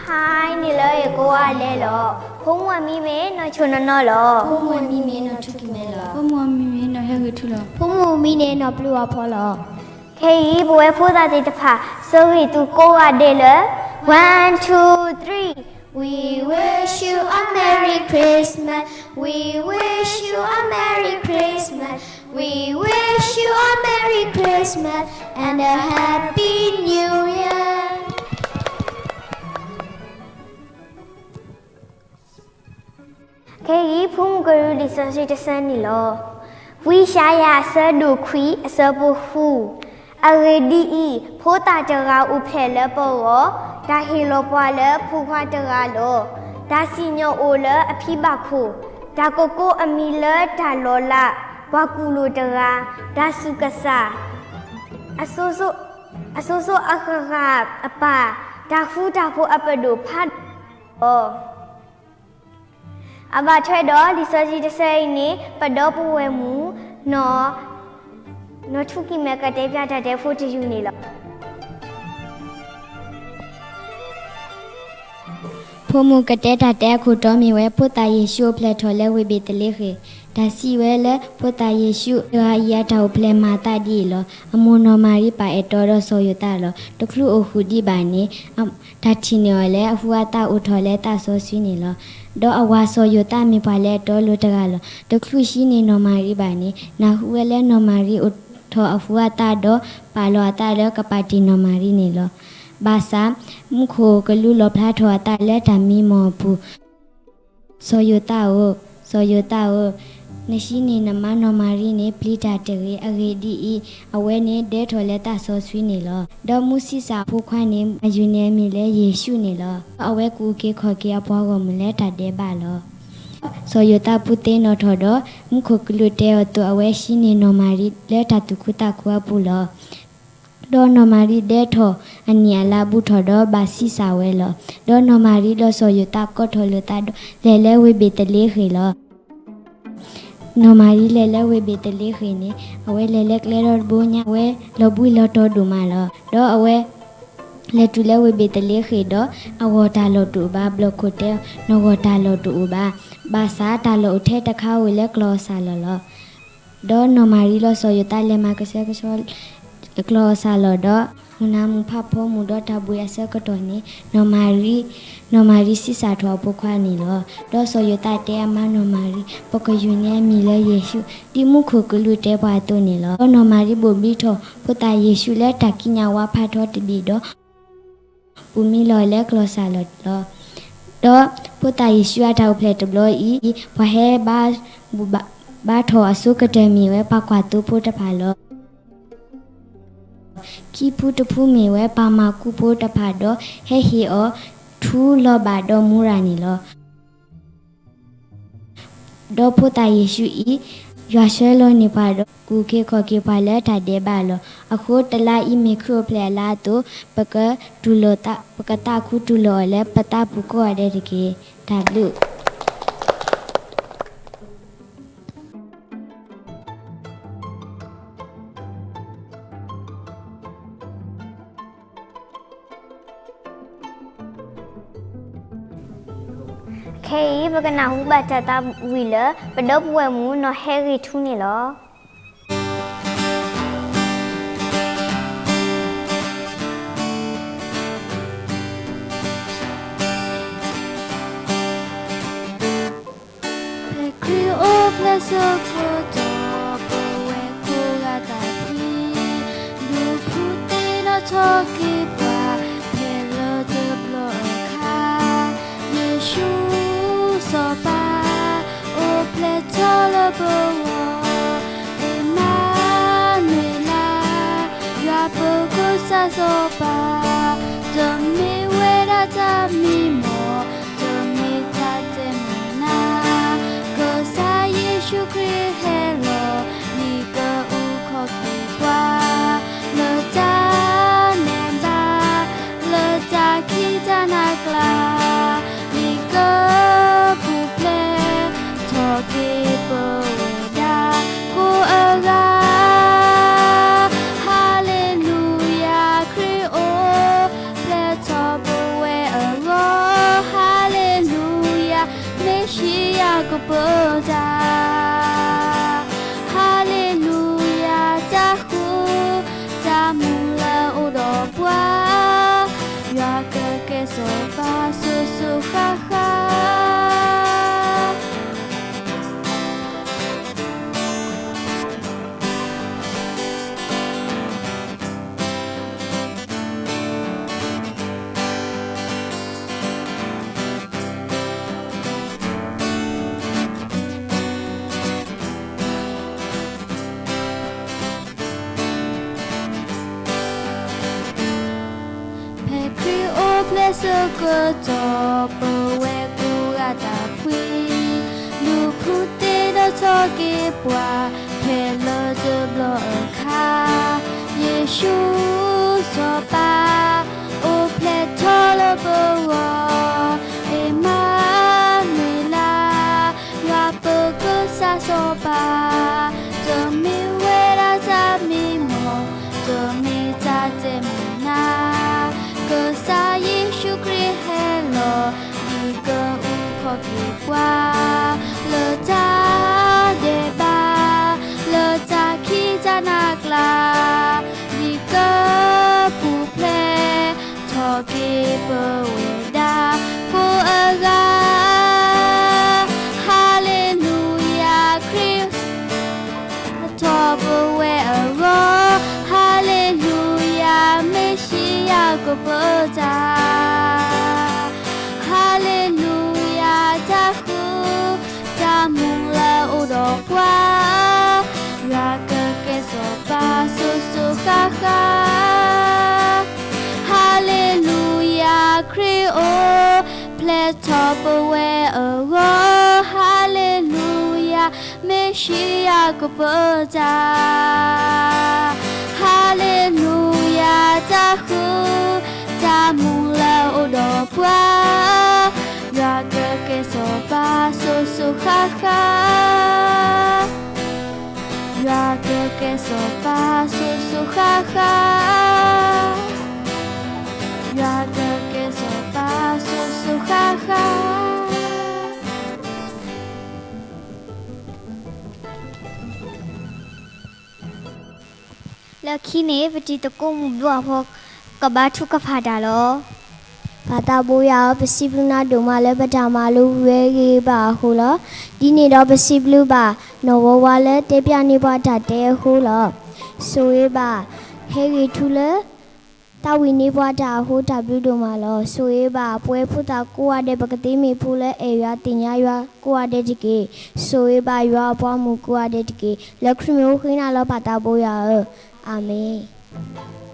ဟါ နံၤလၢအဂ့ၤကိးဂၤဒဲးလီၤ. ဖိမုၣ်အမံၤမ့ၢ်နီၢ်ဆိနီၢ်နီၢ်လီၤ. ဖိမုၣ်အမံၤမ့ၢ်နီၢ်ထူကံၤမဲလီၤ. ဖိမုၣ်အမံၤမ့ၢ်နီၢ်ဟဲဂ့ၤထူလီၤ. ဖိမုၣ်အမံၤန့ၣ်နီၢ်ပျုၢ်အီၤဖီလီၤ. ခဲအံၤ ပဝဲဖိသၣ်သ့ၣ်တဖၣ် ဆၢဂ့ၤသုကိးဂၤဒဲးလၢ one two three. We wish you a Merry Christmas. We wish you a Merry Christmas. We wish you a Merry Christmas and a Happy New Year. ခဲအံၤ ဖိမုၣ်ကရူၢ်လံာ်စီဆှံတဆၢန့ၣ်လီၤ. ဝံယၡါယၤအဆၢဒိၣ်ခွံအဆၢဖိဃု, အဂ့ၢ်ဒ်အံၤ, ဖိသၣ်တဂၤအိၣ်ဖျဲၣ်လၢပဂီၢ်, တၢ်ဟ့ၣ်လီၤပှၤလၢဖိခွါတဂၤလီၤ. တၢ်စံၣ်ညီၣ်အိၣ်လၢအဖံဘၣ်ခိၣ်, တၢ်ကကိးအမံၤလၢတၢ်လီၤလး, ပှၤကူၣ်လိာ်တဂၤ, တၢ်ဆူၣ်ကစၢ်, အစိၤစိၤအဃၣ်ဃၣ်အပၢ်, တၢ်ဃူတၢ်ဖိးအပဒိၣ်ဖးဒိၣ်လီၤ. အဘၣ်ထွဲဒီးလံာ်စီဆှံတဆၢအံၤန့ၣ် ပဒီပုၢ်ဝဲၢ်မုၣ် နီၢ်, နီၢ်ထူကံၤမဲ ကတဲပၠးတၢ်တဲဖိတယုၢ်န့ၣ်လီၤ. ဖိမုၣ်ကတဲတၢ်တဲအခိၣ်တီမ့ၢ်ဝဲ ဖိသၣ်ယ့ၣ်ၡူးအိၣ်ဖျဲၣ်ထီၣ်လၢဝ့ၢ်ဘ့းသလ့ဃ့ၣ်. တၢ်စံးဝဲလၢ ဖိသၣ်ယ့ၣ်ၡူးတဂၤအံၤ အတၢ်အိၣ်ဖျဲၣ်မၤအသးဒ်အံၤလီၤ. အမိၢ်နီၢ်မၤရံပာ်အဲၣ်တီဒီးစီၤယိၤသးလီၤ. တချုးအိၣ်ဃုာ်ဒံးဘၣ်န့ၣ် တၢ်ထံၣ်န့ၢ်အီၤလၢအဟူအသၣ်အိၣ်ထီၣ်လၢသးစီဆှံန့ၣ်လီၤ. ဒီးအဝၤစီၤယိၤသးမ့ၢ်ပှၤလၢအတီအလိၤတဂၤလီၤ. တချုးဟံးန့ၢ်နီၢ်မၤရံဘၣ်န့ၣ် နၢ်ဟူဝဲလၢနီၢ်မၤရံအိၣ်ထီၣ်အဟူအသၣ်ဒီး ပာ်လီၤအသးလၢကပာ်တ့ၢ်နီၢ်မၤရံန့ၣ်လီၤ. ဘၣ်ဆၣ် မူခိၣ်ကလူးလီၣ်ဖျါထီၣ်အသးလၢတၢ်မံမီၢ်အပူၤ စီၤယိၤသးဧၢ, စီၤယိၤသးဧၢ, နဟံးန့ၢ်နမါနီၢ်မၤရံန့ၣ် ပျံၤတၢ်တဂ့ၤ. အဂ့ၢ်ဒ်အံၤ, အဝဲန့ၣ်ဒဲထီၣ်လၢသးစီဆှံန့ၣ်လီၤ. ဒီးမူစံးစၢ်အဖိခွါန့ၣ် အယုၢ်န့ၣ်အမံၤလၢယ့ၣ်ၡူးန့ၣ်လီၤ. အဝဲကအုၣ်က့ၤခီၣ်က့ၤအပှၤဂီၢ်မုၢ်လၢတၢ်ဒဲးဘးလီၤ. စီၤယိၤသးပူၤသ့ၣ်နီၣ်ထီၣ်ဒီး မူခိၣ်ကလူးတဲအီၤအသိး အဝဲဟံးန့ၢ်နီၢ်မၤရံလၢတၢ်သူၣ်ခုသးခုအပူၤလီၤ. ဒီးနီၢ်မၤရံဒဲထီၣ်အနံၣ်အလါဘူးထီၣ်ဒီးဘၣ်ဆံးစၢ်ဝဲလီၤ. ဒီးနီၢ်မၤရံဒီးစီၤယိၤသးကိးထီၣ်လိာ်သးဒီး လဲၤလၢဝ့ၢ်ဘ့းသလ့ဃ့ၣ်လီၤ. နီၢ်မၤရံလဲၤလၢဝ့ၢ်ဘ့းသလ့ဃ့ၣ်န့ၣ် အဝဲလဲၤလၢကျဲဒီတဘိညါ အဝဲလီၤဘှံးလီၤတီၤဒိၣ်မးလီၤ. ဒီးအဝဲ လဲၤတုၤလၢဝ့ၢ်ဘ့းသလ့ဃ့ၣ်ဒီး အဂီၢ်တၢ်လီၢ်တအိၣ်ဘၣ်. ဘျီၣ်ခိၣ်တဲအီၤ နဂီၢ်တၢ်လီၢ်တအိၣ်ဘၣ်. ဘၣ်ဆၣ်တၢ်လီၢ်အိၣ်ထဲတခါအိၣ်လၢကျီၢ်အစၢ်လီၢ်လီၤ. ဒီးနီၢ်မၤရံလီၤစီၤယိၤသးလဲၤမၤကဆှဲကဆှီ ကျီၢ်အစၢ်လီၢ်ဒီး မုၢ်နၤမုၢ်ဖးဖီမုၢ်ဒီးတၢ်ဘှံးအဆၢကတီၢ်န့ၣ် နီၢ်မၤရံ, နီၢ်မၤရံဆံးစၢ်ထီၣ်အဖိခွါန့ၣ်လီၤ. ဒီးစီၤယိၤသးတဲအမါနီၢ်မၤရံ ပကယုၢ်န့ၢ်အမံၤလၢယ့ၣ်ၡူး ဒ်မူခိၣ်ကလူးတဲပှၤအသိးန့ၣ်လီၤ. ဒီးနီၢ်မၤရံဘိၣ်ဘံထီၣ်ဖိသၣ်ယ့ၣ်ၡူးလၢတၢ်ကံးညာ်ဝါဖးထီတဘ့ၣ်ဒီး ပူၤမံလီၤလၢကျီၢ်စၢ်လီၢ်လီၤ. ဒီးဖိသၣ်ယ့ၣ်ၡူးအတၢ်အိၣ်ဖျဲၣ်တဘျီအံၤ ပှၤဟဲဘါ, ဘါထီၣ်အဆိကတၢၢ်မ့ၢ်ဝဲပှၤကွၢ်သိဖိတဖၣ်လီၤ. ခံဖုတဖုမ့ၢ်ဝဲပှၤမၤကူဖိတဖၣ်ဒီး ဟဲဟ့ၣ်အီၤထူလီၤဘၣ်ဒီးမူရၤန့ၣ်လီၤ. ဒီးဖိသၣ်ယ့ၣ်ၡူးအံၤ ယွၤဆှၢလီၤန့ၢ်ပှၤဒီး ကူၣ်က့ၤခီၣ်က့ၤပှၤလၢတၢ်ဒဲးဘးလီၤ. အဃိတလါအံၤမ့ၢ်ခရံာ်အိၣ်ဖျဲၣ်အလါအသိး ပကတူၢ်လိာ်, ပကသးခူတူၢ်လိာ်အီၤလၢပသးပူၤကိးဂၤဒဲးတက့ၢ်. တၢ်ဘျုး ခဲအံၤ ပကနၢ်ဟူဘၣ်တၢ်သးဝံၣ်လၢ ပဒီပုၢ်ဝဲၢ်မုၣ်နီၢ်ဟဲဂ့ၤထူန့ၣ်လီၤ. ဖဲခရံာ်အိၣ်ဖျဲၣ်ဆၢကတီၢ် ပဝဲကိးဂၤဒဲးဖှံ, ဒူဖုသ့ၣ်နီၣ်ထီၣ်က့ၤပှၤ ဖဲလၢတဘျီအခါ, ယ့ၣ်ၡူးစီၤပၤ အိၣ်ဖျဲၣ်ထီၣ်လၢပဂီၢ်, အ့မၤနူၤအ့လး, ယွၤပကစၢ်စီၤပၤ, တမ့ၢ်ဝဲဒၣ်တၢ်မံမီၢ်, တမ့ၢ်တၢ်တဲမုာ်နၤ, ကစၢ်ယ့ၣ်ၡူးခရံာ်ဟဲလီၤ, မ့ၢ်ကအုၣ်ခီၣ်က့ၤပှၤ, လၢတၢ်မဲာ်ဘၣ်, လၢတၢ်ခံးတၢ်နးကျါ, မ့ၢ်ကပူၤဖျဲးထီၣ်က့ၤပဝဲဒၣ်ကိးအဂၤ, ဟၤလ့လူယၤ, ခရံာ်အိၣ်ဖျဲၣ်ထီၣ်ပဝဲအဂီၢ် ကပၢတၢ်, ဟါလ့လူယၤ, တၢ်ဃု, တၢ်မူလၢအိၣ်ဒီးပှၤ, ယွၤကကဲစီၤပၤစိၤစိၤဃၣ်ဃၣ်. ဖဲခရံာ်အိၣ်ဖျဲၣ်ဆၢကတီၢ် ပဝဲကိးဂၤတၢ်ဖှံ, လူၤဖုသ့ဒီးထီၣ်က့ၤပှၤ, ဖဲလၢတဘျီအခါ, ယ့ၣ်ၡူးစီၤပၤ အိၣ်ဖျဲၣ်ထီၣ်လၢပဂီၢ်, အ့မၤနူၤအ့လး ယွၤပကစၢ်စီၤပၤ, တမ့ၢ်ဝဲဒၣ်တၢ်မံမီၢ်, တမ့ၢ်တၢ်တဲမုာ်နၤ, ကစၢ်ယ့ၣ်ၡူးခရံာ်ဟဲလီၤ, ဒ်ကအုၣ်ခီၣ်က့ၤပှၤ, လၢတၢ်ဒဲးဘး, လၢတၢ်ခံးတၢ်နၤကျါ, ဒ်ကပူၤဖျဲး ထီၣ်က့ၤပဝဲဒၣ်ကိးအဂၤ, ဟါလ့လူယၤ, ခရံာ်ထီၣ်ပဝဲအဂီၢ်, ဟါလ့လူယၤ, မ့ၣ်ၡံယၤကပၢတၢ်, ဟါလ့လူယၤ, တၢ်ဃု, တၢ်မူလၢအိၣ်ဒီးပှၤ, ယွၤကကဲစီၤပၤစိၤစိၤဃၣ်ဃၣ်. ဟါလ့လူယၤ, ခရံာ်အိၣ်ဖျဲၣ်ထီၣ်ပဝဲအဂီၢ်, ဟါလ့လူယၤ, မ့ၣ်ၡံယၤကပၢတၢ်, ဟါလ့လူယၤ, တၢ်ဃု, တၢ်မူလၢအိၣ်ဒီးပှၤ, ယွၤကကဲစီၤပၤစိၤစိၤဃၣ်ဃၣ်. ယွၤကကဲစီၤပၤစိၤစိၤဃၣ်ဃၣ်, ယွၤကကဲစီၤပၤစိၤစိၤဃၣ်ဃၣ်. လၢခံန့ၣ် ပတံၤသကိးမုၣ်ဘျုးအဖီ ကဘါထုကဖၣ်တၢ်လီၤ. ပၢ်သးဘိယွၤဧၢ, ပစံးဘျုးနၤဒိၣ်မးလၢပတၢ်မၤလိဝဲဂ့ၤဘၣ်အဃိလီၤ. ဒ်န့ၣ်ဒီးပစံးဘျုးဘၣ်နီၢ်ဝါဝါလၢတဲပၠးန့ၢ်ပှၤတၢ်တဲအဃိလီၤ. ဆိၣ်ဂ့ၤဘၣ် ဟဲဂ့ၤထူလၢ သးဝံၣ်န့ၢ်ပှၤတၢ်အဃိ တၢ်ဘျုးဒိၣ်မးလီၤ. ဆိၣ်ဂ့ၤဘၣ်ပဝဲဖိသၣ်ကိးဂၤဒဲး ပကသ့မ့ၢ်ဖိလၢအဲၣ်ယွၤသ့ၣ်ညါယွၤကိးဂၤဒဲးတက့ၢ်. ဆိၣ်ဂ့ၤဘၣ်ယွၤအပှၤမုၣ်ကိးဂၤဒဲးတက့ၢ်. လၢခရံာ်မ့ၢ်အိၣ်ဃ့နၤလီၤ ပၢ်သးဘိယွၤဧၢ, အၤမ့ၣ်.